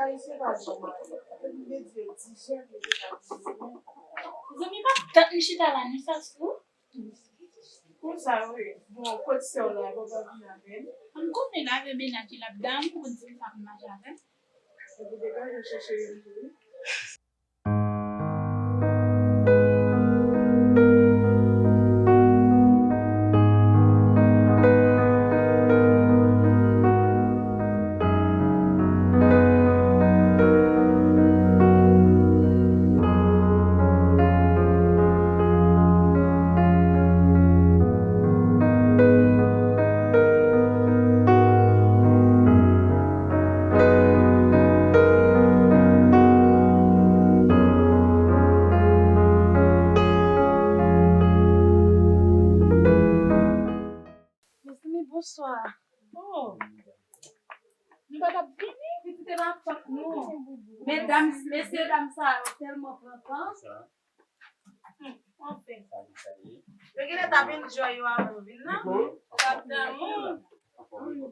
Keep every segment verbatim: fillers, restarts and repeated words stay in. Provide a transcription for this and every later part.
Ayisyen pa bon, mwen te di yo di jan yo te ka di. Zanmi, pa tann m chita la, nou sa sou. Konsa, wi. Bon, kot sè w la, papa vin avè l. M konnen l avè mennaj li, l ap damou pou di m sa pou mache avè m. Epi degaje w chèche youn tou, wi. Mezanmi, bonswa. Oh. Nou pa t ap vini? Pitit e pa fòt nou. Medam, mesye dam sa yo tèlman pran tan. Hmm, anfen. Yo genlè t ap enjoy yo avan yo vin nan. Yo t ap damou.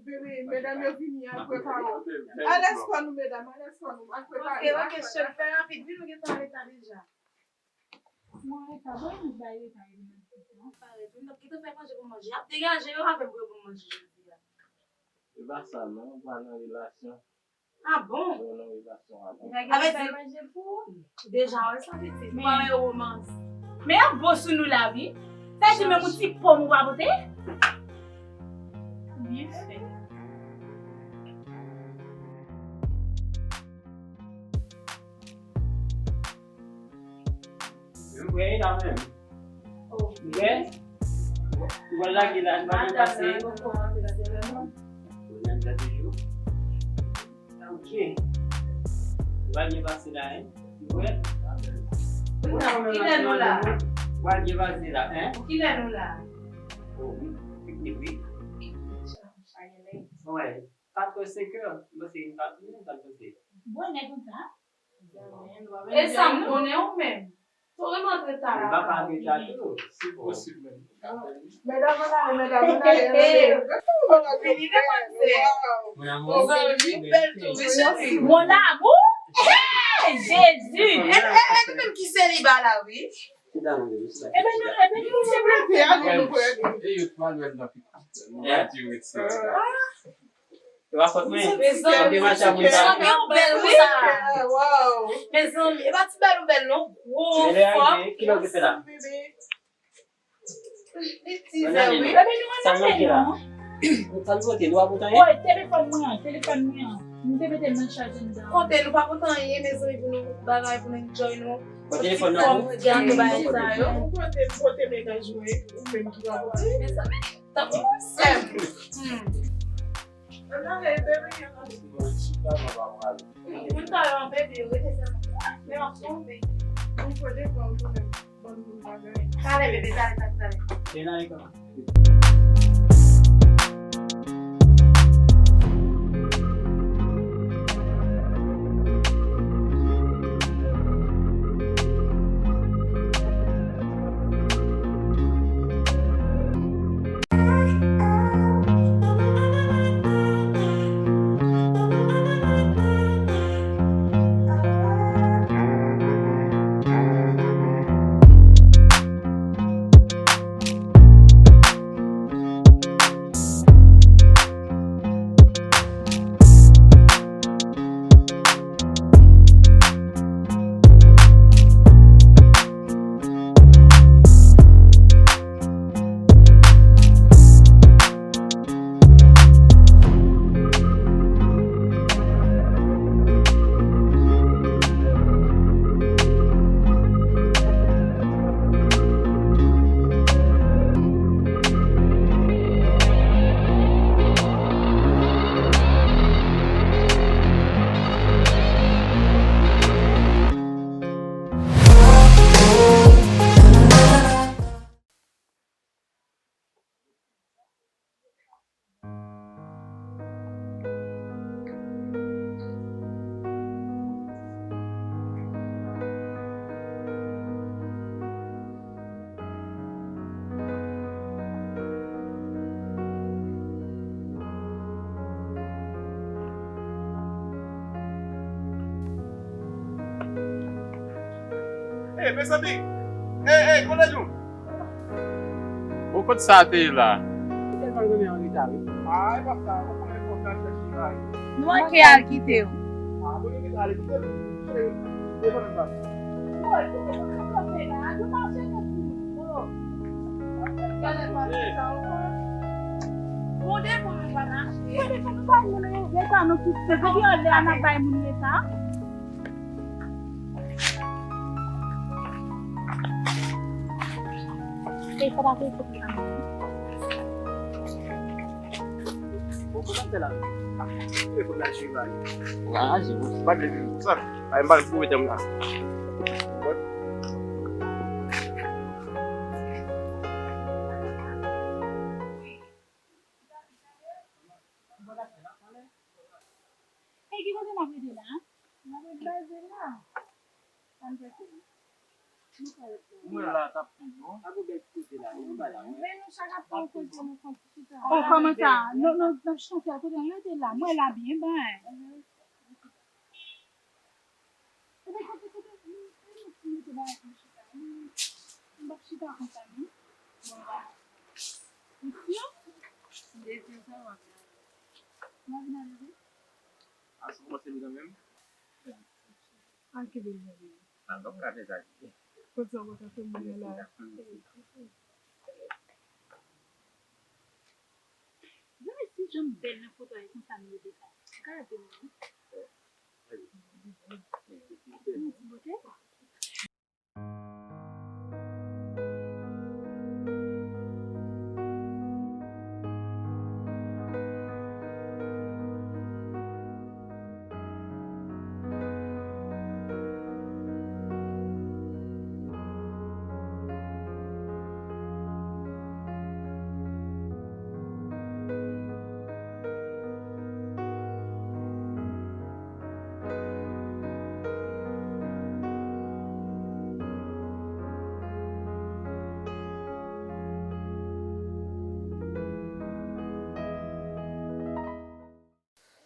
Bebe, medam yo vini al prepare. Alèz kò nou, medam, alèz kò nou, al prepare. Ok, ok, chèf, fè rapid, wi, nou gentan reta deja. Mwen reta, bon, nou bay reta, e nan ti tan. Parèt, wi, m t ap gentan fè manje pou manje. Y ap degaje yo avè m pou yo ban m manje jodi a. E pa sa, non, m pa nan relasyon. Ah bon? Mwen nan relasyon avan. Avè di, deja, wè sa vle di. Ou pa wè yo romans. Men y ap bon sou nou la, wi. Sa di menm yon ti pòm ou pa pote? Byen fèt. Mwen prè la menm. Ou prè? Ou wè lage la, nou pa gen pase. Ou nan date jou. Ok. Ou pa gen pase la, hein? Ou prè? Kilè nou la? Ou pa gen pase la, hein? Kilè nou la? Oh, wi. Piknik, wi. Wè. Katrè, senkè, mwen se yon katrè, sa l panse. Bonè konsa. E sa m konnen ou menm. Tou remontre ta la. Li pa ka antre ta tou, si posib menm. Medam, ann ale, medam, ann ale, ann ale. Fini depanse. Zanmi bèl tou, mesye. Mon amour. Hey, Jezi. E, e, e nou menm ki seliba la, wi. Ebyen, nou, ebyen, nou se blòf. E yo t pral wè l nan piknik. Nou pa di wi, se. Yo pa fòt mwen. Mezanmi, ou bèl konsa. Mezanmi, e pa ti bèl ou bèl non. Gwo fòm. Kilè ou te fè la? Li tizè wi. Sa nou ki la? Sa nou pote? Nou pa pote anyen? Woy, telefòn mwen an, telefòn mwen an. M te mete l nan chaje m dan. Kote nou pa pote anyen, mezanmi, pou nou bagay, pou nou enjoy nou. Bon, telefòn nan ou? Gato bagay sa yo. Ou pote, pote mennaj mwen, ou menm ki pa pote. Mezanmi, tanpri mwen sèm. Hmm. Moun sa yo an bebe, yo rete sèlman. Men w ap tonbe. Ou kote fò w tonbe. Bon, bon bagay. Talè, bebe, talè, talè, talè. Vin nan ekran. Ey, mezanmi! Ey, ey, kote nou? Bon, kot sa te ye la? Ou tèlman rive an reta, wi. Ah, e pa sa, ou konnen fòk n al chèche bagay. Nou manke al kite w. Ah, bon, nou gentan al kite l. Cheri, devan nou pase. Woy, ou konn sa k ap fè la? Nou mache nan tout. Oh. Gade pase sa ankò. Bon, devan nou pa mache. Bon, devan nou bay moun reta, nou tout se depi anlè a n ap bay moun reta. E sa pa fè fòk sa. Bon, kòman fè la? Ou lè fòk n al jwe bagay. Ou ka raje, wi. Pa t vle di sa. Ay, m pa t pwouve tèm la. E ki kote n ap rete la? N ap rete bay zil la. Ann fè kouri. Nou ka ret la. Mwen la, t ap pi bon. Pa gen bèl ti kote la, nou pa la. Men nou chak ap pran kote nou fè ti chita. Oh, kòman sa? Nou, nou, n ap chita kote nou rete la. Mwen la byen bay. Ebyen, kote, kote, nou, nou, nou te bay pou chita. Nou, nou p ap chita konsa, non. Bon, ba. Ou si? M te si sa, w ap la. W ap vin avè m? A, se kòmanse li kanmenm? Al kenbe l, kenbe l. A, donk, ka fè sa. Konsa, w pa ka fè m bagay la. Gade si jan m bèl nan foto a, e konsa m rete sa. Gade m.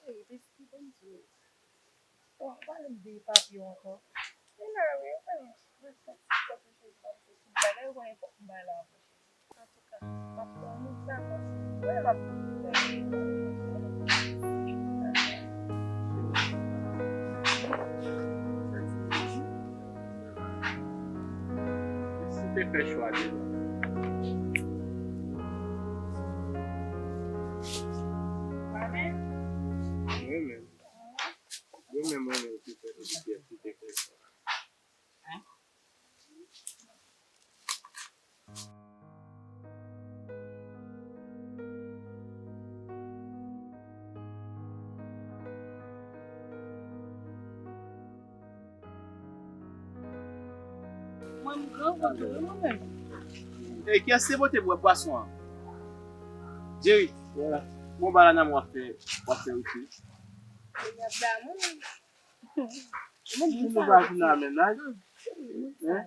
Ey, besti, bon Dye. Bon, pa vin veye papye w ankò. Men la, wi, ou konnen, mwen fè ti kòb, mwen fè ti bagay, ou konnen fòk m bay la ankò. Antouka, m ap pran yon vakans. Mwen m ap Si te fè chwa deja. Mwen menm. Mwen menm, mwen menm ki fè, ki fè, ki te fè sa. Mwen, m gran gwo tou, wi, mwen menm. E kiyès te pote bwè bwason an? Jerry, bon, ba la nan mwen w ap fè, w ap fè wi. Y ap ba moun. Mwen di nou pa vin nan mennaj. Hein?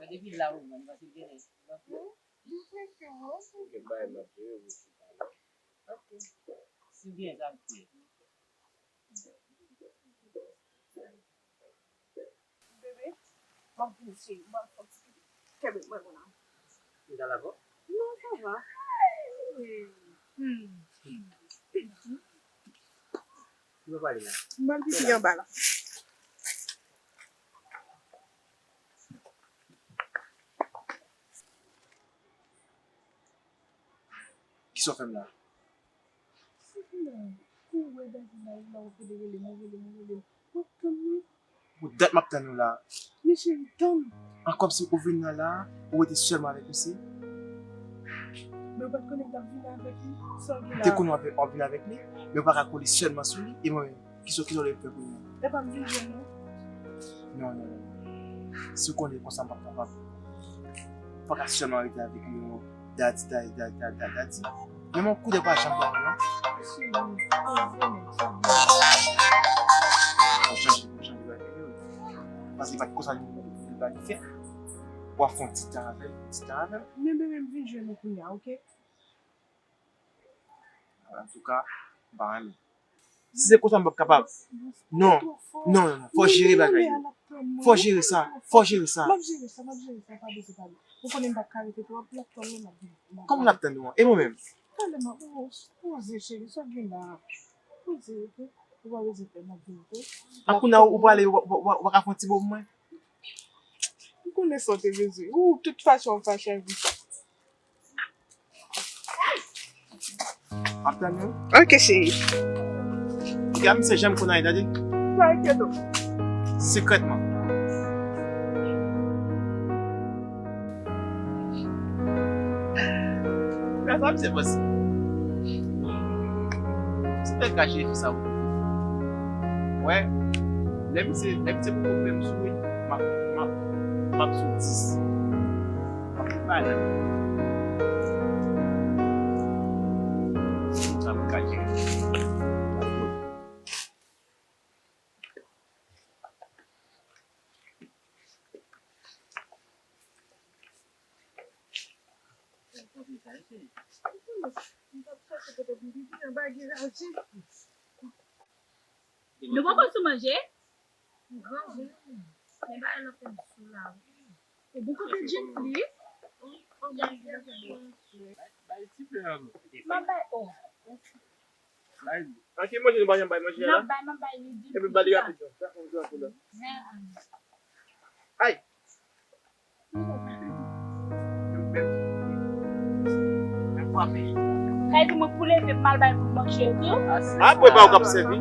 Depi la ou menm, paske gen gen bay m ap jere, ou chita la. Si w gen zam, fè. Bebe, m ap vin cheri, m al fè ti kenbe mwen la. Ou ta la fò? Non, sa va. Hmm. Ki pa pale la? M al pipi anba la. Kisa w fè m la? Kou wè Davina la, ou te rele m, ou rele m, ou rele m. Ou ap tann mwen? Pou dat m ap tann ou la. Men cheri, tann. An, kòmsi ou vin nan la, ou rete sèlman avèk misye? Men ou pa t konnen m t ap vin avèk li? Sa w gen la? M te konnen w ap, w ap vin avèk li, men ou pa ka kole sèlman sou li, e mwen menm? Kisa, kisa w lè fè kounye a? Epa m vin jwenn ou. Non, non, non. Si w konnen konsa m p ap kapab. Ou pa ka sèlman rete avèk li, non. Dadi, dadi, dadi, dadi, dadi. Men yon koudè pa janm ba w, non. Cheri, poze, sa byen. Fò chanje, fò chanje bagay yo. Paske pa t konsa li, li, li, li fè. W ap fè yon ti tan avè l, yon ti tan avè l. Men bebe, m vin jwenn ou kounye a, oke? Antouka, m pa renmen. Si se konsa, m p ap kapab. Non, non, non, non. Fò jere bagay yo. Fò jere sa. Fò jere sa. M ap jere sa, m ap jere sa, pa bezwen pale. Ou konnen m p ap ka rete twòp, l ap tann mwen, m ap vin. Kòman l ap tann ou an? E mwen menm? Talè m ap, oh, poze, cheri, sa w gen la? Poze, oke? Ou pa bezwen pè, m ap vin, oke? A kounye a ou prale, ou, ou, ou, ou pa ka fè yon ti bo pou mwen? M konnen sa w te bezwen. Ou, tout fason, w fache avèk sa. M ap tann ou. Oke, cheri. Piga misye janm konn anyen, tande? Pa enkyete w. Sekrètman. Gras a misye panse. Se fè kache fi sa pou ou. Wè, lè misye, lè misye poko menm sou wi, m ap, m ap, m ap sou dis. M ap tout bagay la. Sa m ka jere. Nou poko sou manje? Men bagay lan fè m sou la wi. Ou bon kote Jeffrey? M ap bay, oh. Anki manje nou pa janm bay manje a la? M ap bay, m ap bay li di. Epi ba li rapid non. Sa fè yon jan pou la. Ay! Kay di mwen pou leve m al bay moun manje tou. Apre pa ou k ap sèvi.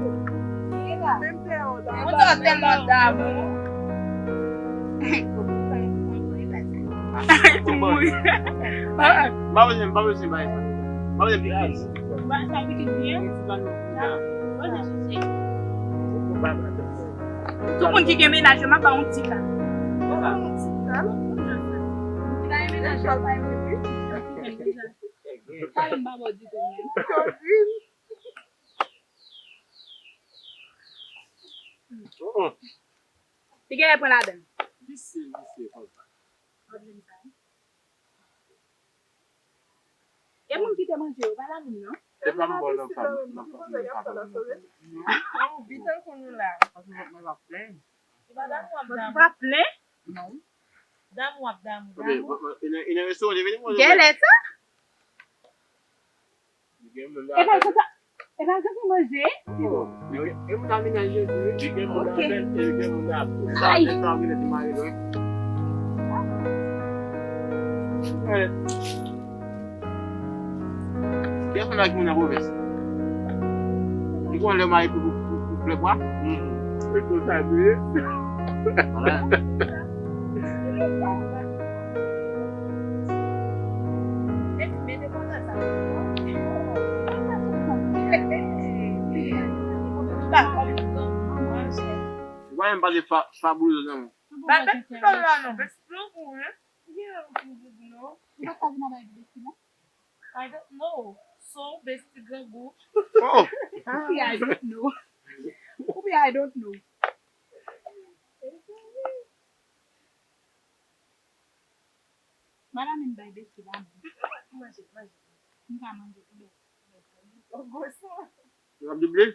Mwen ta tèlman damou. Mouri. M pa bezwen, m pa bezwen bay sa. M pa bezwen pitit. Ba sa pitit byen. Poze sou se. Tout moun ki gen mennaj yo, m ap ba yon ti ka. Yon ti ka? Ti ka gen mennaj yo, pa yon ti ka. Sa vin pa bon ditou menm. Li genlè pran ladan. Visye, visye konsa. E moun ki te manje yo, pa ladan non. E pa m bon non, pa m, non, pa m, non, pa m. Ou bitan pou nou la. Paske mwen pa plen. E pa damou ap damou. Ou pa plen? Non. Damou ap damou, damou. Ebyen, e nan, e nan restoran, te vini manje. Gèlè sa? Li gen moun la. E pa sa, e pa sa pou manje? E moun la mennaj yo di, li gen moun la avè l, e li gen moun la avè l. Ay! Sa vle di mari l, wi. Kiyès mennaj moun nan pwovens? Li konn lè mari pou, pou, pou, pou plè bwa? E tou sa li ye. Wala. Ou pa menm pale fa-, fabuloz non. Ba bèt ti kòl la non, bèt ti kòl pou wi. Ou pa ka vin avèk bèt ti non. I don't know. So, besti grangou. Oh! Ou byen I don't know. Ou byen I don't know. Madanm in bay besti la menm. Manje, manje. M ka manje tou bèt. Gwo sa. L ap double?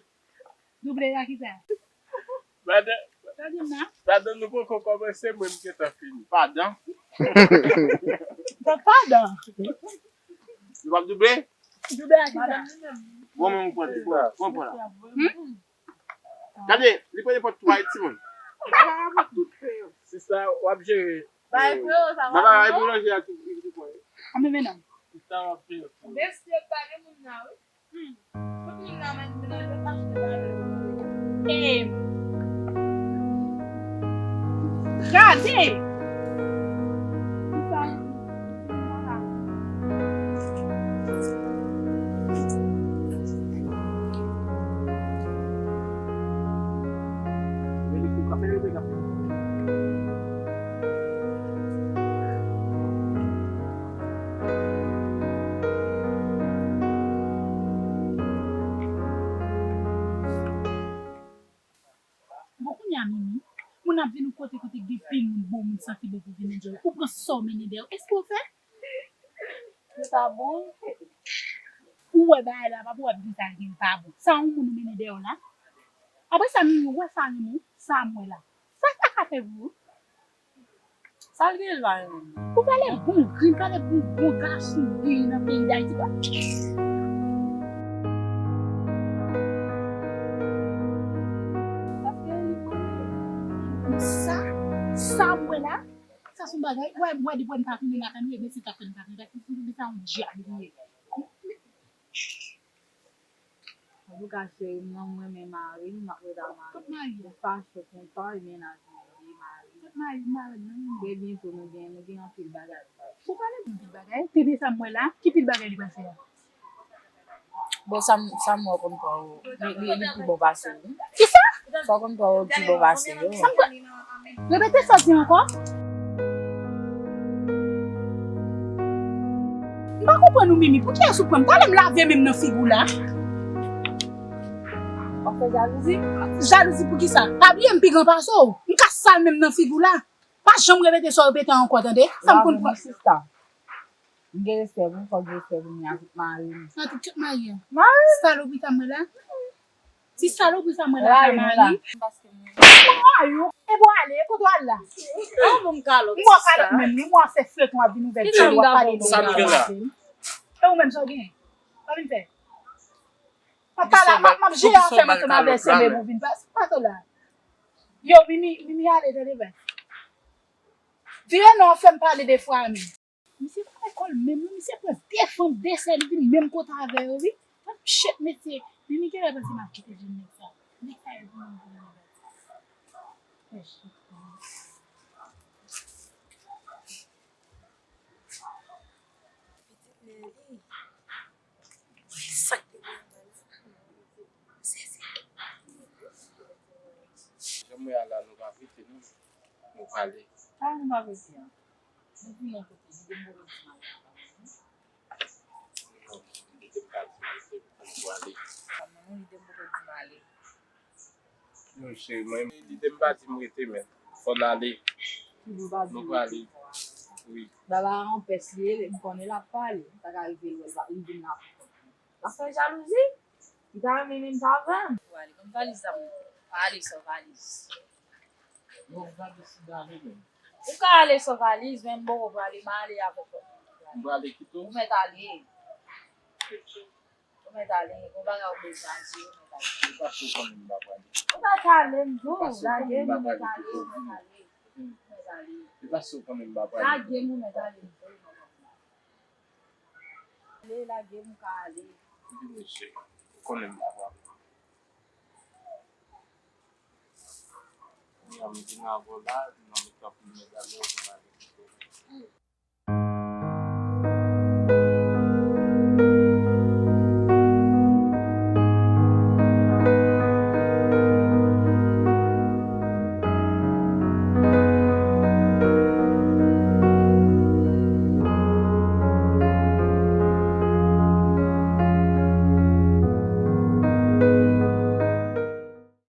Double la ki sa? Madan, Tande m nan. madan nou poko kòmanse, mwen m gentan fini. Padan. Padan. Nou p ap double? Double la ki sa? Madanm li menm. Bon, men mwen pran ti pran. Mwen pran la. Hmm? Gade, li pran nenpòt twa et timoun. Madanm ap tout fè yo. Sista, w ap jere. Bay freo sa Baba, va. e boulanje a ki ki pran. Anben men non. Sista, w ap jere. Mesye pa gen moun nan wi. Hmm. Tout moun nan men menaj yo pa chita yo. E gade. Bon, kounye a, Mimi, moun ap vin yon kote, kote gen pil moun, bon moun, santi bon pou vin enjoy. Ou pran sa w mennen dèyè w. Èske w fè? Yo ta bon. Ou wè bagay la pa pou w ap di sa gen pa bon. Sa yon moun ou mennen dèyè w la. Apre sa, Mimi, ou wè sa renmen w, sa m wè la. Sa sa ka fè pou ou? Sa l gen l pa renmen m? Ou pale bon gri, pale bon, bon gason gri nan peyi Dayiti. Paske li konnen. Sa, sa m wè la, sa se yon bagay. Wè, wè, depi n pa tounen lakay nou, ebyen se sa k fè n pa tounen. Paske se sa yon djab li ye. Antouka, cheri m nan, m renmen mari m, m ap ret ak mari m. Ou fache, ou kontan, e mennaj mwen li mari m. Trè byento, nou gen, nou gen anpil bagay. Ou pale bon pil bagay. Tande sa m wè la, ki pil bagay li pral fè a? Bon, sa m, sa m wè konn pa w, li, li, li pi bon pase w. Kisa? Sa w konn pa w pi bon pase yo. Sa m wè. Repete sa w di ankò. M pa konprann ou, Mimi. Poukiyès ou pran m? Talè m lave men m nan figi w la. W ap fè jalouzi? Jalouzi pou kisa? Pa bliye m pi gran pase w. M ka sal men m nan figi w la. Pa janm repete sa w repete ankò, tande? Sa m konn pran. Sista. M gen respè pou w, fòk gen respè pou mwen avèk mari m. Nan tout, tout mari an. Mari? Salopri sa m wè la. Ti salopri sa m wè la ka mari. Mwen rayi w. E bon ale, kote w al la? An bon m kalòt. M wè w kalòt menm, wi, m wè w ap fè fleton ap vin ouvè djòl, w ap pale de mwen. E ou menm, sa w genyen? Sa w vin fè? M ap pale, m ap, m ap jere afè m ansanm avè sè mwen pou vin pase. Pase w la. Yo, Mimi, Mimi ale, tande byen. Vire non, fè m pale de fwa menm. Misye pa lekòl menm non, misye pran de fanm, de sè, li vin menm kote avè yo, wi. Mwen shit, mesye, Mimi genlè panse m ap kite jèn nèg sa. Nèg sa yo vin menm pou mwen. Mwen shit. Pitit Nelly. Sa k te gen anba la? Sezi. Jan mwen a la, nou pa prete non. Nou prale. Sa nou pa prete an? Nou vin yon kote, nou gen move di mal. Non, li te m ka di m rete pou m prale. Non, li te m poko di m ale. Non, cheri, mwen, li te m pa di m rete, men fò n ale. Nou prale. Wi. Baba a yon pès li ye, m konnen l ap pale. M ta ka rive l wè l pa, li vin la pou kont li. L ap fè jalouzi. Li ta renmen menm pa vre. Ou ale, ban m valiz la, mwen. Pa ale san valiz. Bon, gade si gade menm. Ou ka ale san valiz, men m poko prale, m a ale avèk lòt moun. M prale kite w? Ou mèt ale. Ou mèt ale. Gon bagay ou bezwen al jere, ou mèt ale. E pa si w konnen m pa prale. Ou mèt ale, m di w. Lage m, ou mèt ale, ou mèt ale. Ou mèt ale. E pa si w konnen m pa prale. Lage m, ou mèt ale. Ale, lage m, ou ka ale. Epi mesye, ou konnen m pa prale. Kounya m vin avè w la, nan mitan pou medam yo, pou m ale kite w.